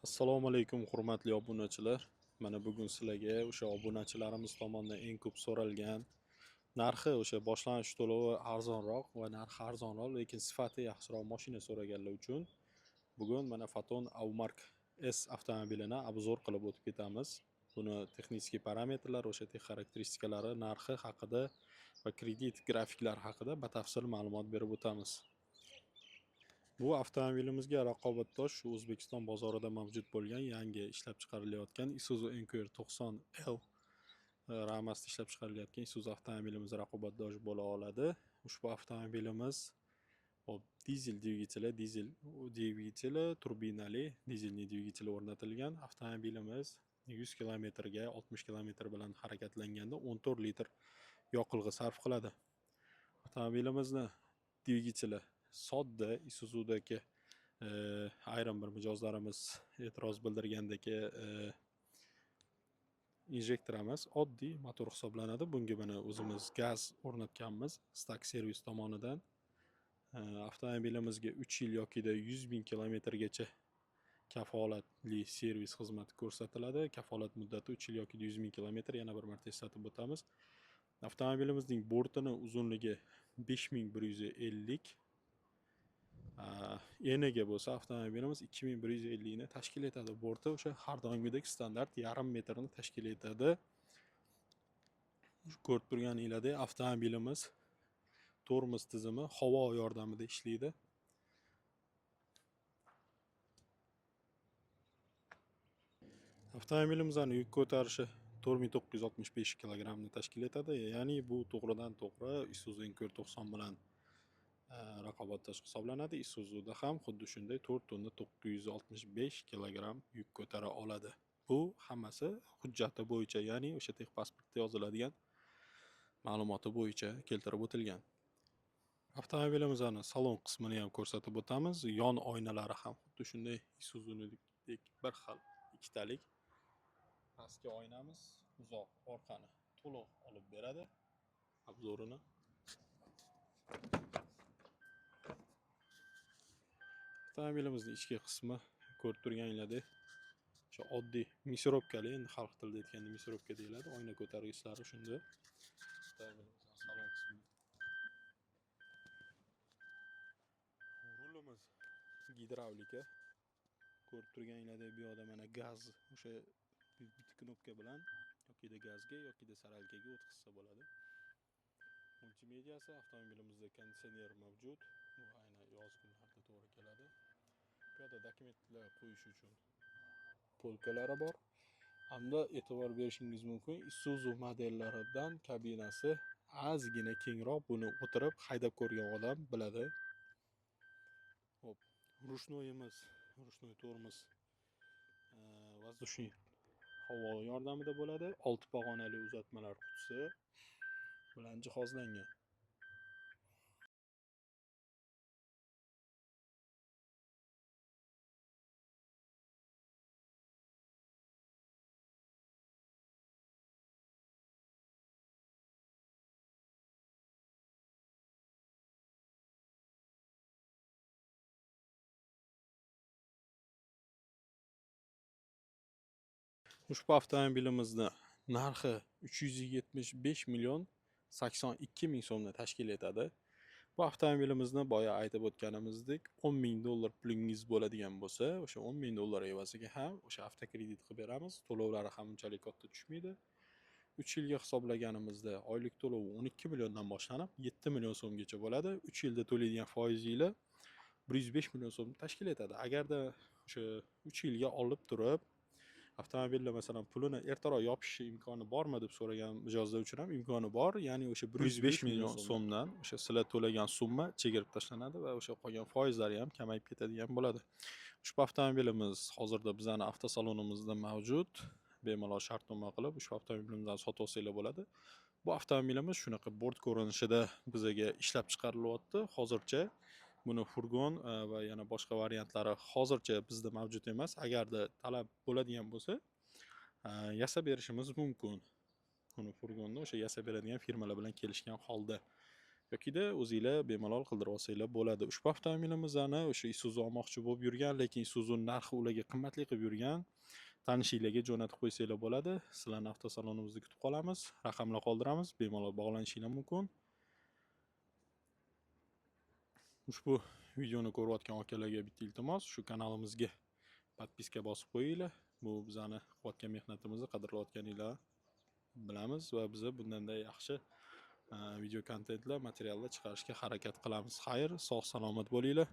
Assalomu alaykum, hurmatli obunachilar. Mana bugun sizlarga o'sha obunachilarimiz tomonidan eng ko'p so'ralgan, narxi o'sha boshlanish to'lovi arzonroq va narxi arzonroq, lekin sifati yaxshiroq mashina so'raganlar uchun bugun mana Foton Aumark S avtomobilini obzor qilib o'tib ketamiz. Buni texnik parametrlar, o'sha tex xarakteristikalari, narxi haqida va kredit grafiklari haqida batafsil ma'lumot berib o'tamiz. Bu avtomobilimizga raqobatdosh shu O'zbekiston bozorida mavjud bo'lgan yangi ishlab chiqarilayotgan Isuzu NQR 90L ramasida ishlab chiqarilayotgan Isuzu avtomobilimiz raqobatdosh bo'la oladi. Ushbu avtomobilimiz hop, dizel dvigateli, dizel dvigateli, turbinali dizelli dvigatel o'rnatilgan. Avtomobilimiz 100 kilometrga 60 kilometr bilan harakatlanganda 14 litr yoqilg'i sarf qiladi. Avtomobilimizni dvigateli sodda Isuzu'dagi ayrim bir mijozlarimiz e'tiroz bildirgandagi injektor emas, oddiy motor hisoblanadi. Bunga mana o'zimiz gaz o'rnatganmiz Stack servis tomonidan. Avtomobilimizga 3 yil yokida 100 ming kilometrgacha kafolatli servis xizmati ko'rsatiladi. Kafolat muddati 3 yil yoki 100 ming kilometr, yana bir marta eslatib o'tamiz. Avtomobilimizning bortini uzunligi 5150, eniga bo'lsa avtomobilimiz 2150 ni tashkil etadi. Borti o'sha har doimgidek standart yarim metrni tashkil etadi. Shu ko'rib turganinglardek avtomobilimiz tormoz tizimi havo yordamida ishlaydi. Avtomobilimizning yuk ko'tarishi 4965 kilogrammni tashkil etadi. Ya'ni bu to'g'ridan to'g'ri Isuzu NQR 90 bilan raqobatdosh hisoblanadi. Isuzu'da ham xuddi shunday to'rt tonna to'qqiz yuz oltmish besh kilogramm yuk ko'tara oladi. Bu hammasi hujjati bo'yicha, ya'ni o'sha texpasportda yoziladigan ma'lumoti bo'yicha keltirib o'tilgan. Avtomobilimizning salon qismini ham ko'rsatib o'tamiz. Yon oynalari ham xuddi shunday Isuzu'nidek bir xil ikkitalik. Pastki oynamiz uzoq orqani to'liq olib beradi obzorini. Avtomobilimizning ichki qismi ko'rib turganinglardek o'sha oddiy misrovkali, endi xalq tilida aytganda misrovka deyiladi, oyna ko'targichlari shunda. Avtomobilimizning salon qismi. Rulimiz gidravlika. Ko'rib turganinglardek bu yoqda mana gaz, o'sha bitta knopka bilan yokida gazga yokida saralkaga o'tkazsa bo'ladi. Multimediasi, avtomobilimizda konditsioner mavjud. Bu aynan yoz kunlarida to'g'ri keladi. Bu yoqda dokumentlar qo'yish uchun polkalari bor. Hamda e'tibor berishingiz mumkin, Isuzu modellaridan kabinasi ozgina kengroq, buni o'tirib haydab ko'rgan odam biladi. Xo'p, rushnoyimiz, rushnoy tormoz, воздушный havo yordamida bo'ladi. 6 pog'onali uzatmalar qutisi bilan jihozlangan. Ushbu avtomobilimizni narxi uch yuz yetmish besh million sakson ikki ming so'mni tashkil etadi. Bu avtomobilimizni boya aytib o'tganimizdek o'n ming dollar pulingiz bo'ladigan bo'lsa, o'sha o'n ming dollar evaziga ham o'sha avtokredit qilib beramiz. To'lovlari ham unchalik katta tushmaydi. 3 yilga hisoblaganimizda oylik to'lovi 12 milliondan boshlanib 7 million so'mgacha bo'ladi. 3 yilda to'laydigan foizinglar bir yuz besh million so'mni tashkil etadi. Agarda o'sha 3 yilga olib turib avtomobilda masalan pulini ertaroq yopish imkoni bormi deb so'ragan mijozlar uchun ham imkoni bor. Ya'ni o'sha bir yuz besh million so'mdan o'sha sizlar to'lagan summa chegirib tashlanadi va o'sha qolgan foizlari ham kamayib ketadigan bo'ladi. Ushbu avtomobilimiz hozirda bizning avtosalonimizda mavjud. Bemalol shartnoma qilib ushbu avtomobilimizni sotib olsanglar bo'ladi. Bu avtomobilimiz shunaqa bort ko'rinishida bizaga ishlab chiqarilyapti. Hozircha buni furgon va yana boshqa variantlari hozircha bizda mavjud emas. Agarda talab bo'ladigan bo'lsa, yasab berishimiz mumkin. Uni furgonni o'sha yasab beradigan firmalar bilan kelishgan holda. Yokida o'zinglar bemalol qildirib olsanglar bo'ladi. Ushbu avtomobilimizni o'sha Isuzu olmoqchi bo'lib yurgan, lekin Isuzu narxi ularga qimmatli qilib yurgan tanishinglarga jo'natib qo'ysanglar bo'ladi. Sizlarni avtosalonimizda kutib qolamiz. Raqamlar qoldiramiz, bemalol bog'lanishinglar mumkin. Ushbu videoni ko'rayotgan akalarga bitta iltimos, shu kanalimizga podpiska bosib qo'yinglar. Bu bizani qilayotgan mehnatimizni qadrlayotganinglar bilamiz va biza bundanda yaxshi video kontentlar, materiallar chiqarishga harakat qilamiz. Xayr, sog' salomat bo'linglar.